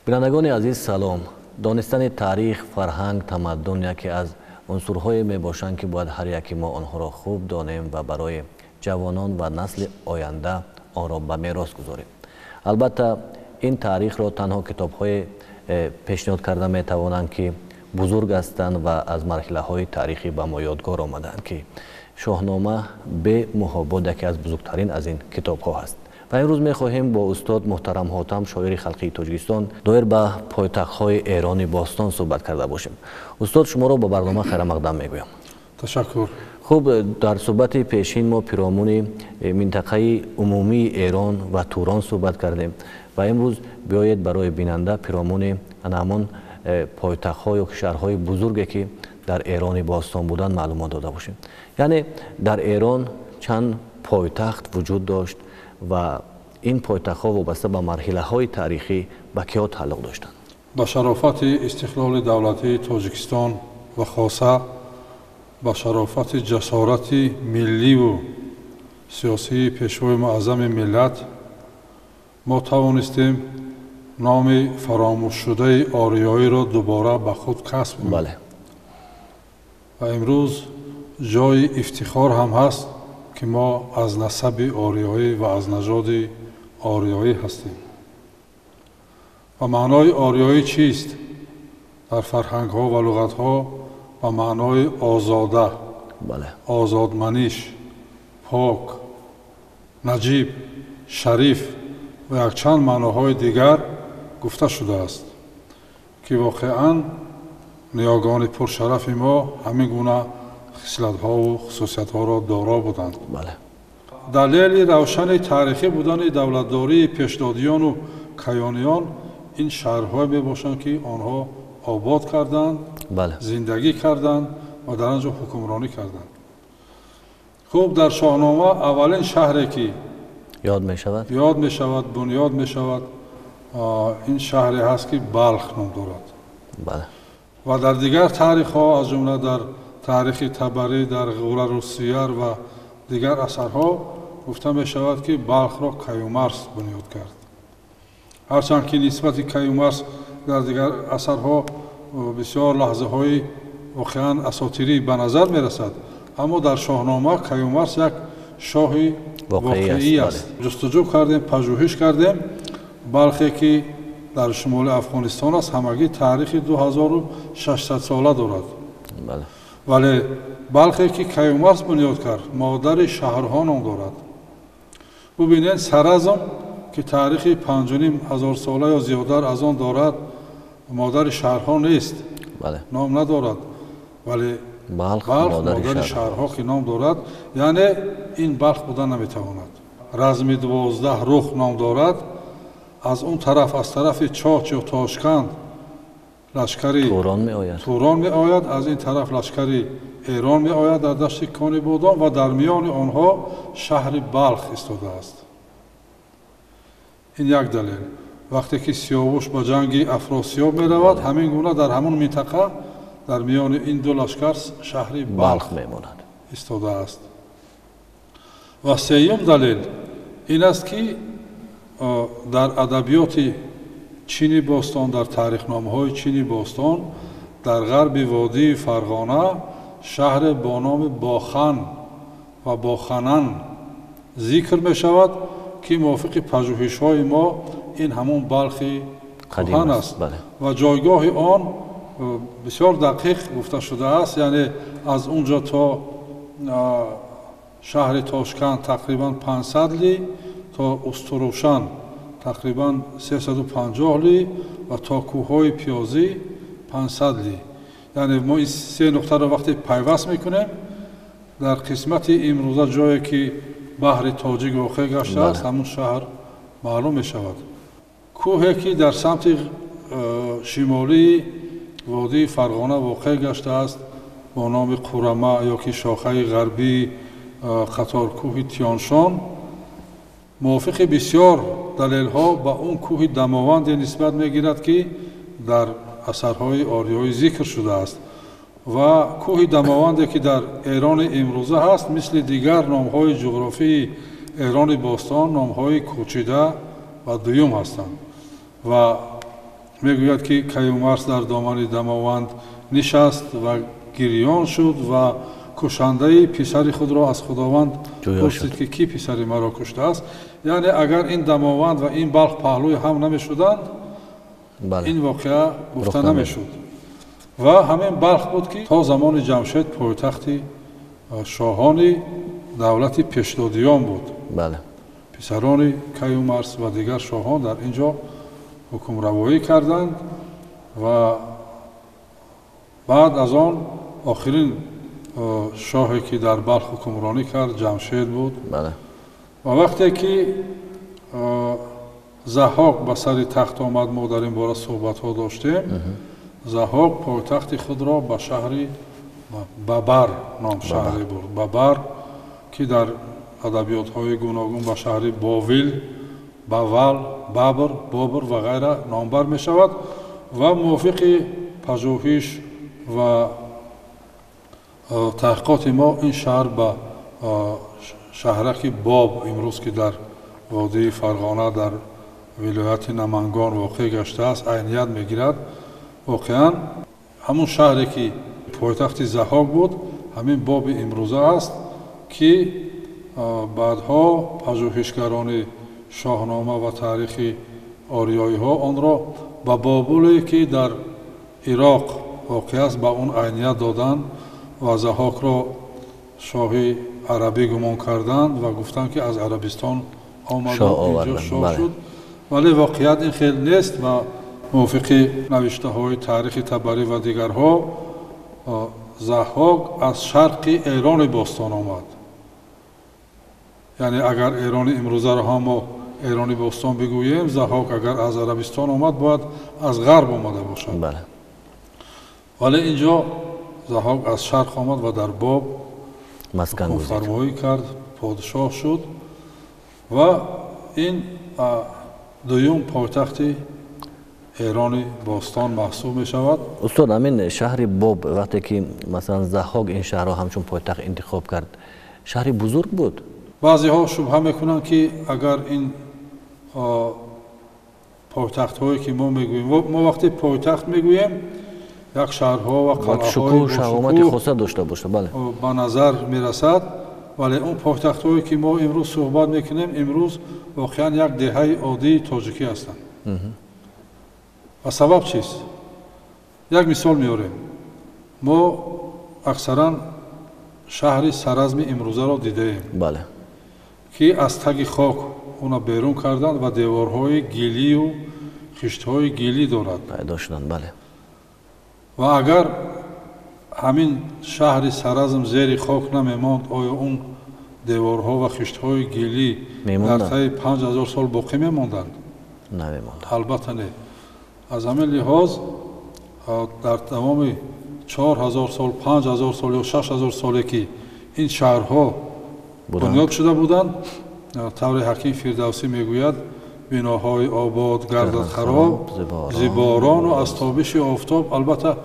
Бинандагони азиз, салом. Донистани таърих, фарҳанг, тамаддун яке аз унсурҳое мебошанд, ки бояд ҳар яки мо онҳоро хуб донем ва барои ҷавонон ва насли оянда онро ба мерос гузорем. Албатта, ин таърихро танҳо китобҳое пешниҳод карда метавонанд, ки бузург ҳастанд ва аз марҳилаҳои таърихӣ ба мо ёдгор омаданд, ки Шоҳнома бемуҳобот яке аз бузургтарин аз ин китобҳо ҳаст. Ва имрӯз мехоҳем бо устод муҳтарам Ҳотам, шоири халқии Тоҷикистон, доир ба пойтахтҳои Эрони бостон суҳбат карда бошем. Устод, шуморо ба барнома хайрамақдам мегӯям. Ташаккур. Хуб, дар суҳбати пешин мо пиромуни минтақаи умумии Эрон ва Турон суҳбат кардем ва имрӯз биёед барои бинанда пиромуни ҳамон пойтахтҳо ё шаҳрҳои бузурге, ки дар Эрони бостон буданд, маълумот дода бошем. Яъне дар Эрон чанд пойтахт вуҷуд дошт ва ин пойтахтҳо вобаста ба марҳилаҳои таърихӣ ба киҳо тааллуқ доштанд? Ба шарофати истиқлоли давлатии Тоҷикистон ва хоса ба шарофати ҷасорати милливу сиёсии Пешвои Муаззами миллат мо тавонистем номи фаромӯшшудаи ориёиро дубора ба худ касб кунем. Ва имрӯз ҷои ифтихор ҳам ҳаст, ки мо аз насаби ориёӣ ва аз нажоди ориёӣ ҳастем. Ва маънои ориёӣ чист? Дар фарҳангҳо ва луғатҳо ба маънои озода, озодманиш, пок, наҷиб, шариф ва якчанд маъноҳои дигар гуфта шудааст, ки воқеан ниёгони пуршарафи мо ҳамин гуна хислатҳову хусусиятҳоро доро буданд. Далели равшани таърихӣ будани давлатдории пешдодиёну каёниён ин шаҳрҳое мебошанд, ки онҳо обод карданд, зиндагӣ карданд ва дар он ҷо ҳукмронӣ карданд. Хуб, дар Шоҳнома аввалин шаҳре, ки ёд мешавад, ёд мешавад, бунёд мешавад, ин шаҳре ҳаст, ки Балх ном дорад. Ва дар дигар таърихҳо, аз ҷумла дар таърихи Табарӣ, дар Ғурарусияр ва дигар асарҳо гуфта мешавад, ки Балхро Каюмарс бунёд кард. Ҳарчанд ки нисбати Каюмарс дар дигар асарҳо бисёр лаҳзаҳои воқеан асотирӣ ба назар мерасад, аммо дар Шоҳнома Каюмарс як шоҳи воқеӣ аст. Ҷустуҷӯ кардем, пажӯҳиш кардем, Балхе, ки дар шимоли Афғонистон аст, ҳамагӣ таърихи 2600 сола дорад. Вале Балхе, ки Каюмарс бунёд кард, модари шаҳрҳо ном дорад. Бубинед, Саразм, ки таърихи 5500 сола ё зиёдтар аз он дорад, модари шаҳрҳо нест, ном надорад, вале Балх Балх модари шаҳрҳо, ки ном дорад, яъне ин Балх буда наметавонад. Разми 12 рух ном дорад. Аз он тараф, аз тарафи Чоч ё Тошканд, лашкари Турон меояд, Турон меояд, аз ин тараф лашкари Эрон меояд дар дашти Кони Бодом ва дар миёни онҳо шаҳри Балх истодааст. Ин як далел. Вақте ки Сиёвуш ба ҷанги Афросиёб меравад, ҳамин гуна дар ҳамон минтақа дар миёни ин ду лашкар шаҳри Балх мемонад, истодааст. Ва сеюм далел ин аст, ки дар адабиёти Чини бостон, дар таърихномаҳои Чини бостон, дар ғарби водии Фарғона шаҳре бо номи Бохан ва Боханан зикр мешавад, ки мувофиқи пажӯҳишҳои мо ин ҳамон Балхи куҳан аст ва ҷойгоҳи он бисёр дақиқ гуфта шудааст, яъне аз он ҷо то шаҳри Тошканд тақрибан 500 ли, то Устурушан тақрибан 350 ли ва то кӯҳҳои Пиёзӣ 500 ли. Яъне мо ин се нуқтаро вақте пайваст мекунем, дар қисмати имрӯза, ҷое ки баҳри Тоҷик воқеъ гаштааст, ҳамун шаҳр маълум мешавад. Кӯҳе, ки дар самти шимолии водии Фарғона воқеъ гаштааст бо номи Қурама ё ки шохаи ғарбии қаторкӯҳи Тиёншон, мувофиқи бисёр далелҳо ба он кӯҳи Дамованде нисбат мегирад, ки дар асарҳои ориёӣ зикр шудааст. Ва кӯҳи Дамованде, ки дар Эрони имрӯза ҳаст, мисли дигар номҳои ҷуғрофии Эрони бостон, номҳои кӯчида ва дуюм ҳастанд. Ва Мегӯяд, ки Каюмарс дар домани Дамованд нишаст ва гирён шуд ва кушандаи писари худро аз Худованд пурсид, ки кӣ писари маро куштааст. Яъне агар ин Дамованд ва ин Балх паҳлӯи ҳам намешуданд, ин воқеа гуфта намешуд. Ва ҳамин Балх буд, ки то замони Ҷамшед пойтахти шоҳони давлати Пешдодиён буд. Писарони Каюмарс ва дигар шоҳон дар ин ҷо ҳукмравоӣ карданд ва баъд аз он охирин шоҳе, ки дар Балх ҳукмронӣ кард, Ҷамшед буд. Ва вақте ки Заҳҳок ба сари тахт омад, мо дар ин бора суҳбатҳо доштем. Заҳҳок пойтахти худро ба шаҳри Бабар ном шаҳре бурд. Бабар, ки дар адабиётҳои гуногун ба шаҳри Бовил, Бавал, Бабр, Бобр ва ғайра номбар мешавад ва мувофиқи пажӯҳиш ва таҳқиқоти мо ин шаҳр ба шаҳраки Боб, имрӯз ки дар водии Фарғона дар вилояти Намангон воқеъ гаштааст, айният мегирад. Воқеан ҳамун шаҳре, ки пойтахти Заҳҳок буд, ҳамин Боби имрӯза аст, ки баъдҳо пажӯҳишгарони шоҳнома ва таърихи ориёиҳо онро ба Бобуле, ки дар Ироқ воқеъ аст, ба он айният доданд ва Заҳҳокро шоҳи арабӣ гумон карданд ва гуфтанд, ки аз Арабистон омад инҷо шоҳ шуд. Вале воқеият ин хел нест ва мувофиқи навиштаҳои таърихи Табарӣ ва дигарҳо Заҳҳок аз шарқи Эрони бостон омад. Яъне агар Эрони имрӯзаро ҳам мо Эрони бостон бигӯем, Заҳҳок агар аз Арабистон омад, бояд аз ғарб омада бошад. Вале инҷо Заҳҳок аз шарқ омад ва дар Боб ҳукмфармоӣ кард, подшоҳ шуд ва ин дуюм пойтахти Эрони бостон маҳсуб мешавад. Устод, ҳамин шаҳри Боб, вақте ки масалан Заҳҳок ин шаҳрро ҳамчун пойтахт интихоб кард, шаҳри бузург буд? Баъзеҳо шубҳа мекунанд, ки агар ин пойтахтҳое, ки мо мегӯем, мо вақте пойтахт мегӯем, як шаҳрҳо ва қалъаҳои шаҳомати хоса дошта бошад, бале, ба назар мерасад. Вале он пойтахтҳое, ки мо имрӯз суҳбат мекунем, имрӯз воқеан як деҳаи оддии тоҷикӣ ҳастанд. Ва сабаб чист? Як мисол меорем. Мо аксаран шаҳри Саразми имрӯзаро дидаем, ки аз таги хок онро берун карданд ва деворҳои гилию хиштҳои гилӣ дорад. Пайдо шуданд, бале. Ва агар ҳамин шаҳри Саразм зери хок намемонд, оё он деворҳо ва хиштҳои гилӣ дар таи 5000 сол боқӣ мемонданд? Намемонданд, албатта не. Аз ҳамин лиҳоз дар тамоми 4000 сол, 5000 сол ё 6000 соле, ки ин шаҳрҳо бунёд шуда буданд, тавре ҳаким Фирдавсӣ мегӯяд, биноҳои обод гардад хароб зи борону аз тобиши офтоб. Албатта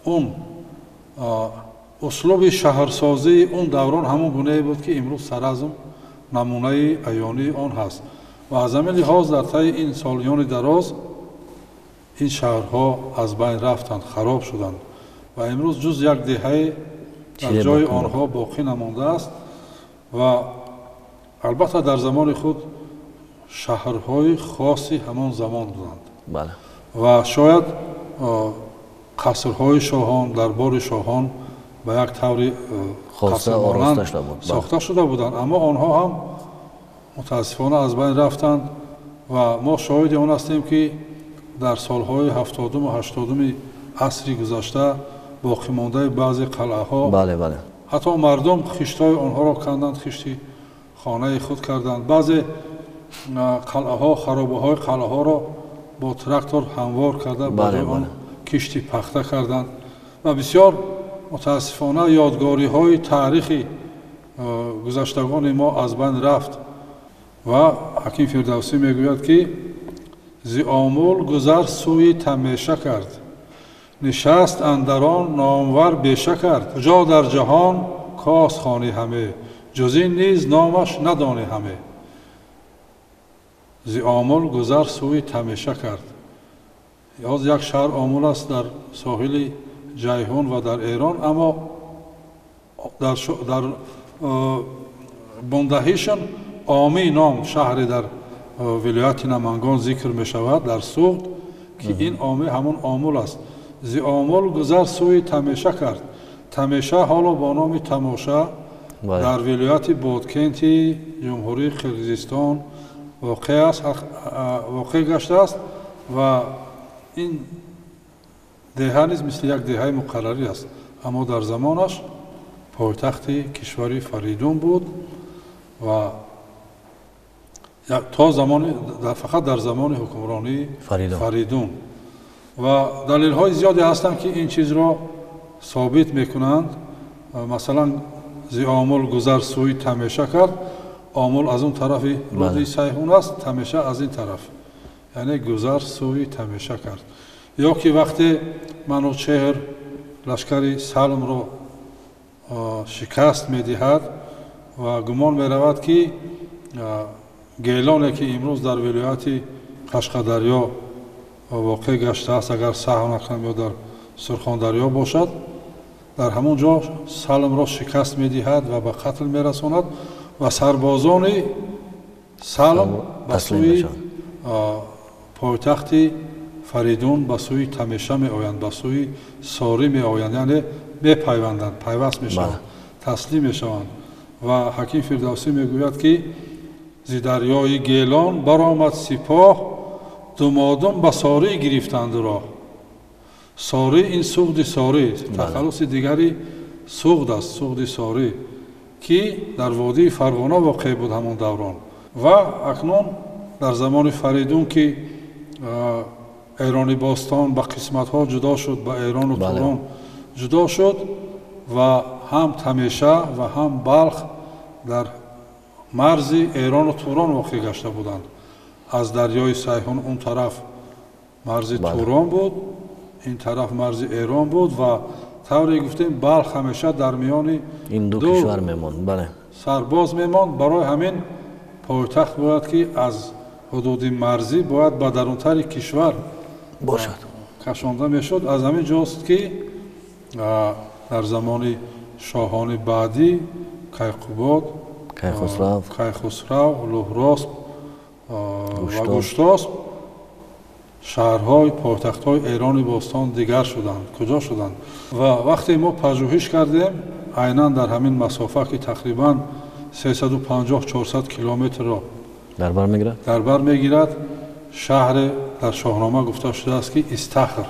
он услуби шаҳрсозии он даврон ҳамон гунае буд, ки имрӯз Саразм намунаи аёнии он ҳаст. Ва аз ҳамин лиҳоз дар таи ин солиёни дароз ин шаҳрҳо аз байн рафтанд, хароб шуданд ва имрӯз ҷуз як деҳае дар ҷои онҳо боқӣ намондааст. Ва албатта дар замони худ шаҳрҳои хоси ҳамон замон буданд ва шояд қасрҳои шоҳон, дарбори шоҳон ба як таври қасрмонанд сохта шуда буданд, аммо онҳо ҳам мутаассифона аз байн рафтанд. Ва мо шоҳиди он ҳастем, ки дар солҳои 70-уму 80-уми асри гузашта боқимондаи баъзе қалъаҳо, ҳатто мардум хиштҳои онҳоро канданд, хишти хонаи худ карданд. Баъзе қалъаҳо, харобаҳои қалъаҳоро бо трактор ҳамвор карда, ба ҷои он кишти пахта карданд. Ва бисёр мутаассифона ёдгориҳои таърихи гузаштагони мо аз байн рафт. Ва ҳаким Фирдавсӣ мегӯяд, ки зи Омул гузар сӯи Тамеша кард, нишаст андар он номвар беша кард. Куҷо дар ҷаҳон коз хонӣ ҳаме, ҷуз ин низ номаш надонӣ ҳаме. Зи Омул гузар сӯи Тамеша кард. Ҳозир як шаҳр Омул аст дар соҳили Ҷайҳун ва дар Эрон, аммо дар Бундаҳишн Омӣ ном шаҳре дар вилояти Намангон зикр мешавад дар Суғд, ки ин Омӣ ҳамон Омул аст. Зи Омул гузар сӯи Тамеша кард. Тамеша ҳоло бо номи Тамоша дар вилояти Бодкенти Ҷумҳурии Қирғизистон воқеъ гаштааст ва ин деҳа низ мисли як деҳаи муқаррарӣ аст, аммо дар замонаш пойтахти кишвари Фаридун буд ва то замони фақат дар замони ҳукмронии Фаридун. Ва далелҳои зиёде ҳастанд, ки ин чизро собит мекунанд. Масалан, зи Омул гузар сӯи Тамеша кард. Омул аз он тарафи руди Сайҳун аст, Тамеша аз ин тараф, яъне гузар сӯи Тамеша кард. Ё ки вақте Манучеҳр лашкари Салмро шикаст медиҳад ва гумон меравад, ки Гелоне, ки имрӯз дар вилояти Қашқадарё воқеъ гаштааст, агар саҳв накунам ё дар Сурхондарё бошад, дар ҳамон ҷо Салмро шикаст медиҳад ва ба қатл мерасонад ва сарбозони Салм ба сӯи пойтахти Фаридун, ба сӯи Тамеша меоянд, ба сӯи Сорӣ меоянд, яъне мепайванданд, пайваст мешаванд, таслим мешаванд. Ва Ҳаким Фирдавсӣ мегӯяд, ки зи дарёи Гелон баромад сипоҳ, думодум ба Сорӣ гирифтанд роҳ. Сорӣ ин Суғди Сорӣ, тахаллуси дигари Суғд аст, Суғди Сорӣ, ки дар водии Фарғона воқеъ буд ҳамон даврон. Ва акнун дар замони Фаридун, ки Эрони бостон ба қисматҳо ҷудо шуд, ба Эрону Турон ҷудо шуд ва ҳам Тамеша ва ҳам Балх дар марзи Эрону Турон воқеъ гашта буданд. Аз дарёи Сайҳун он тараф марзи Турон буд, ин тараф марзи Эрон буд ва тавре гуфтем, Балх ҳамеша дар миёни ин ду кишвар мемонд. Сарбоз мемонд. Барои ҳамин пойтахт бояд ки аз ҳудуди марзӣ бояд ба дарунтари кишвар бошад, кашонда мешуд. Аз ҳамин ҷост, ки дар замони шоҳони баъдӣ Кайқубод, Кайхусрав, Луҳросп ва Гуштосп шаҳрҳои пойтахтҳои Эрони бостон дигар шуданд. Куҷо шуданд? Ва вақте мо пажӯҳиш кардем, айнан дар ҳамин масофа, ки тақрибан 350-400 километрро дар бар мегирад, шаҳре дар Шоҳнома гуфта шудааст, ки Истахр,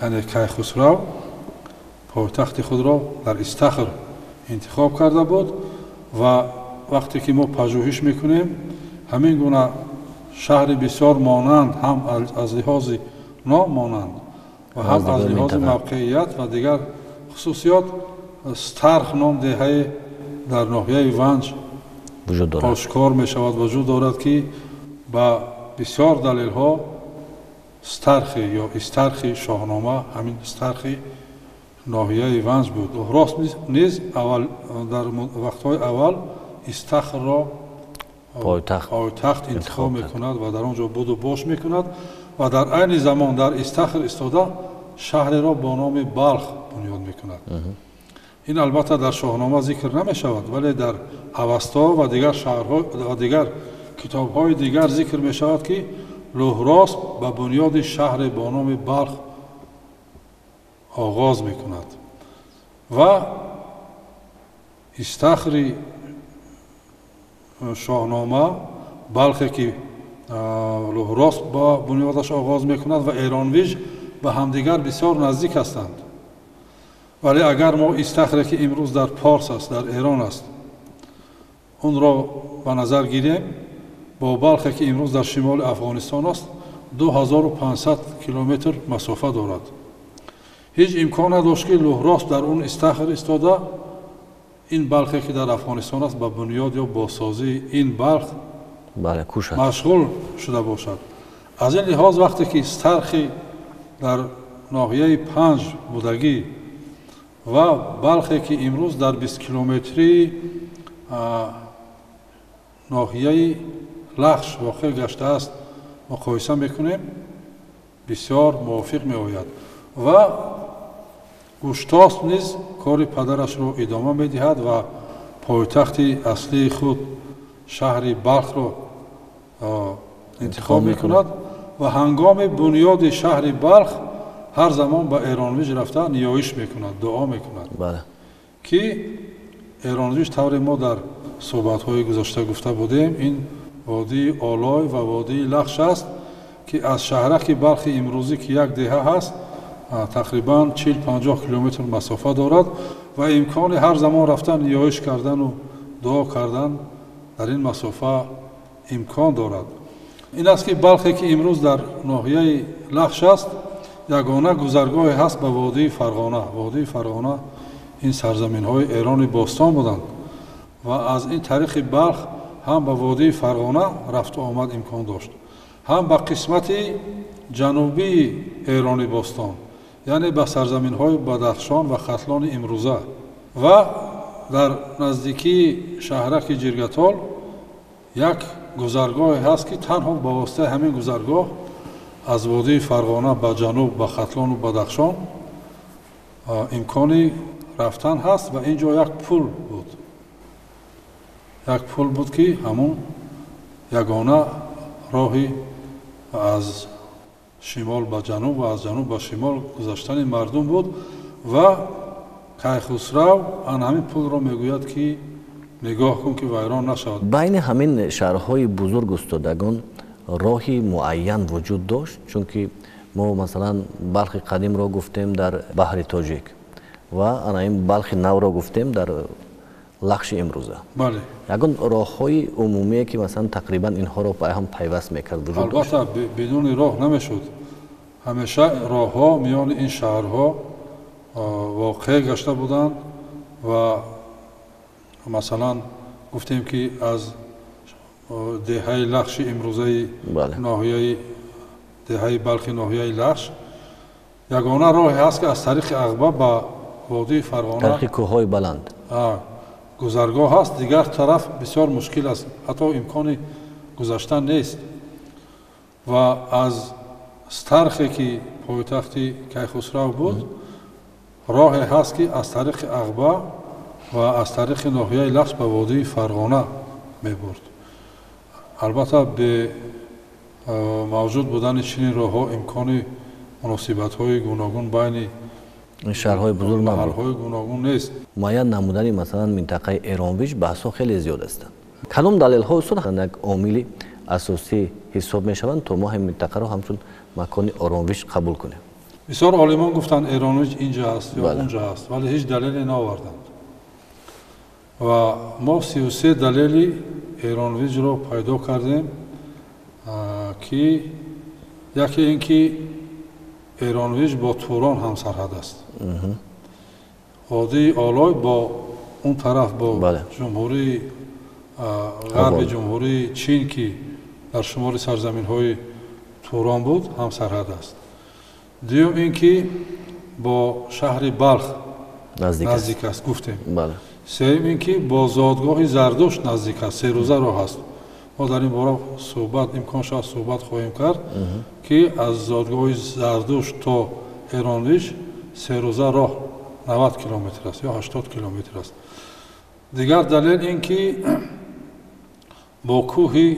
яъне Кайхусрав пойтахти худро дар Истахр интихоб карда буд. Ва вақте ки мо пажӯҳиш мекунем, ҳамин гуна шаҳри бисёр монанд, ҳам аз лиҳози ном монанд ва ҳам аз лиҳози мавқеият ва дигар хусусиёт, Старх ном деҳае дар ноҳияи Ванҷ ошкор мешавад, вуҷуд дорад, ки ба бисёр далелҳо Стархи ё Истархи Шоҳнома ҳамин Стархи ноҳияи Ванҷ буд. Рост низ дар вақтҳои аввал Истахрро пойтахт интихоб мекунад ва дар он ҷо буду бош мекунад ва дар айни замон дар Истахр истода шаҳреро бо номи Балх бунёд мекунад. Ин албатта дар Шоҳнома зикр намешавад, вале дар Авасто ва дигар шаҳрҳо ва дигар китобҳои дигар зикр мешавад, ки Луҳросп ба бунёди шаҳре бо номи Балх оғоз мекунад ва Истахри Шоҳнома, Балхе ки Луҳросп ба бунёдаш оғоз мекунад, ва Эронвиж ба ҳамдигар бисёр наздик ҳастанд. Вале агар мо Истахре, ки имрӯз дар Порс аст, дар Эрон аст, онро ба назар гирем, бо Балхе, ки имрӯз дар шимоли Афғонистон аст, 2500 километр масофа дорад. Ҳеҷ имкон надошт, ки Луҳросп дар он Истахр истода ин Балхе, ки дар Афғонистон аст, ба бунёд ё бозсозии ин Балх машғул шуда бошад. Аз ин лиҳоз вақте ки Стархи дар ноҳияи Панҷ будагӣ ва Балхе, ки имрӯз дар 20 километрии ноҳияи Лахш воқеъ гаштааст, муқоиса мекунем, бисёр мувофиқ меояд ва Гуштосп низ кори падарашро идома медиҳад ва пойтахти аслии худ шаҳри Балхро интихоб мекунад ва ҳангоми бунёди шаҳри Балх ҳар замон ба Эронвиҷ рафта ниёиш мекунад, дуо мекунад, ки Эронвиҷ тавре мо дар суҳбатҳои гузашта гуфта будем, ин водии Олой ва водии Лахш аст, ки аз шаҳраки Балхи имрӯзӣ, ки як деҳа ҳаст, тақрибан 40-50 километр масофа дорад ва имкони ҳар замон рафтан ниёиш кардану дуо кардан дар ин масофа имкон дорад. Ин аст, ки Балхе, ки имрӯз дар ноҳияи Лахш аст, ягона гузаргоҳе ҳаст ба водии Фарғона. Водии Фарғона ин сарзаминҳои Эрони бостон буданд ва аз ин тариқи Балх ҳам ба водии Фарғона рафту омад имкон дошт, ҳам ба қисмати ҷанубии Эрони бостон, яъне ба сарзаминҳои Бадахшон ва Хатлони имрӯза. Ва дар наздикии шаҳраки Ҷиргатол як гузаргоҳе ҳаст, ки танҳо ба воситаи ҳамин гузаргоҳ аз водии Фарғона ба ҷануб, ба Хатлону Бадахшон имкони рафтан ҳаст. Ва ин ҷо як пул буд, як пул буд, ки ҳамун ягона роҳи аз шимол ба ҷануб ва аз ҷануб ба шимол гузаштани мардум буд. Ва Кайхусрав ан ҳамин пулро мегӯяд, ки нигоҳ кун, ки вайрон нашавад. Байни ҳамин шаҳрҳои бузург, устодагон, роҳи муайян вуҷуд дошт? Чунки мо масалан Балхи қадимро гуфтем дар баҳри Тоҷик ва ана ин Балхи навро гуфтем дар Лахши имрӯза. Бале. Ягон роҳҳои умумие, ки масалан тақрибан инҳоро ба ҳам пайваст мекард, вуҷуд дошт? Албатта, бидуни роҳ намешуд. Ҳамеша роҳҳо миёни ин шаҳрҳо воқеъ гашта буданд ва масалан гуфтем, ки аз деҳаи Лахши имрӯзаи ноҳияи деҳаи Балхи ноҳияи Лахш ягона роҳе ҳаст, ки аз тариқи Ағба ба водии Фарғона, тариқи кӯҳҳои баланд гузаргоҳ ҳаст. Дигар тараф бисёр мушкил аст, ҳатто имкони гузаштан нест. Ва аз Стархе, ки пойтахти Кайхусрав буд, роҳе ҳаст, ки аз тариқи Ағба ва аз тариқи ноҳияи Лахш ба водии Фарғона мебурд. Албатта, бе мавҷуд будани чунин роҳҳо имкони муносибатҳои гуногун байни шаҳрҳои бузург набуд, маҳалҳои гуногун нест. Муайян намудани масалан минтақаи Эронвиҷ баҳсҳо хеле зиёд ҳастанд. Кадом далелҳо, устод, як омили асосӣ ҳисоб мешаванд, то мо ҳамин минтақаро ҳамчун макони Оронвиҷ қабул кунем? Бисёр олимон гуфтанд, Эронвиҷ инҷа аст ё унҷа аст, вале ҳеҷ далеле наоварданд. Ва мо 33 далели Эронвиҷро пайдо кардем, ки яке ин ки Эронвиҷ бо Турон ҳамсарҳад аст. Водии Олой бо он тараф, бо ҷумҳурии ғарби ҷумҳурии Чин, ки дар шумори сарзаминҳои Турон буд, ҳамсарҳад аст. Дуюм ин ки бо шаҳри Балх наздик аст, гуфтем. Сеюм ин ки бо зодгоҳи Зардушт наздик аст, серӯза роҳ аст. Мо дар ин бора суҳбат, имкон шавад, суҳбат хоҳем кард, ки аз зодгоҳи Зардушт то Эронвиҷ серӯза роҳ 90 километр аст ё 80 километр аст. Дигар далел ин ки бо кӯҳи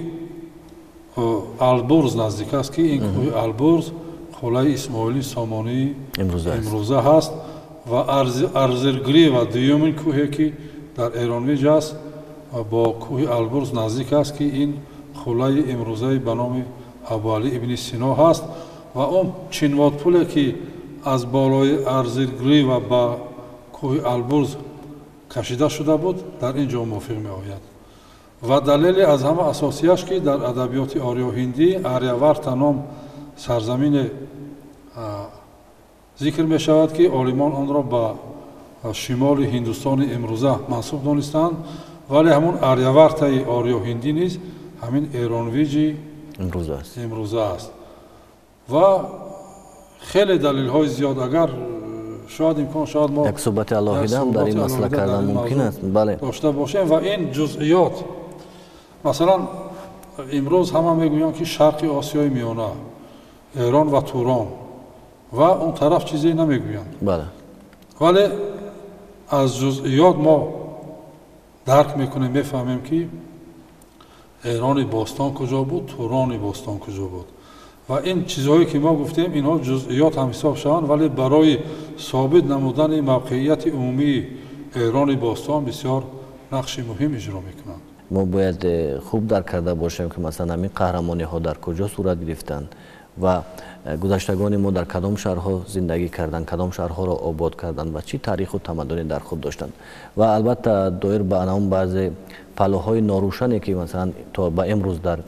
Албурз наздик аст, ки ин кӯҳи Албурз хулаи Исмоили Сомонии имрӯза ҳаст ва Арзиргрива, дуюмин кӯҳе, ки дар Эронвиҷ аст, бо кӯҳи Албурз наздик аст, ки ин хулаи имрӯзаи ба номи Абуалӣ ибни Сино ҳаст. Ва он чинводпуле, ки аз болои Арзиргрива ба кӯҳи Албурз кашида шуда буд, дар ин ҷо мувофиқ меояд. Ва далели аз ҳама асосияш, ки дар адабиёти ориёҳиндӣ Аряварта ном сарзамине зикр мешавад, ки олимон онро ба шимоли Ҳиндустони имрӯза мансуб донистанд, вале ҳамун Арявартаи ориёҳиндӣ низ ҳамин Эронвиҷи имрӯза аст. Ва хеле далелҳои зиёд, агар шояд имкон шавад, мо як суҳбати алоҳида ҳам дар ин масъала кардан мумкин аст, бале, дошта бошем. Ва ин ҷузъиёт, масалан, имрӯз ҳама мегӯянд, ки Шарқи Осиёи Миёна Эрон ва Турон ва он тараф чизе намегӯянд. Бале. Вале аз ҷузъиёт мо дарк мекунем, мефаҳмем, ки Эрони бостон куҷо буд, Турони бостон куҷо буд. Ва ин чизҳое ки мо гуфтем, инҳо ҷузъиёт ҳам ҳисоб шаванд, вале барои собит намудани мавқеияти умумии Эрони бостон бисёр нақши муҳим иҷро мекунанд. Мо бояд хуб дарк карда бошем, ки масалан ҳамин қаҳрамониҳо дар куҷо сурат гирифтанд ва гузаштагони мо дар кадом шаҳрҳо зиндагӣ карданд, кадом шаҳрҳоро обод карданд ва чӣ таъриху тамаддуне дар худ доштанд. Ва албатта доир ба анам баъзе паҳлӯҳои норӯшане, ки масалан то ба имрӯз дар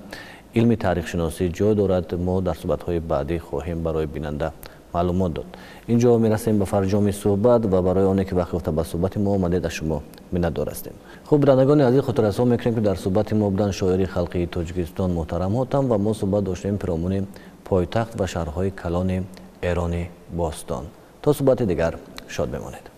илми таърихшиносӣ ҷой дорад, мо дар суҳбатҳои баъдӣ хоҳем барои бинанда маълумот дод. Инҷо мерасем ба фарҷоми суҳбат ва барои оне ки вақт ёфта ба суҳбати мо омадед, аз шумо миннатдор ҳастем. Хуб, бинандагони азиз, хотиррасон мекунем, ки дар суҳбати мо буданд шоири халқии Тоҷикистон муҳтарам Ҳотам ва мо суҳбат доштем пиромуни пойтахт ва шаҳрҳои калони Эрони бостон. То суҳбати дигар шод бимонед.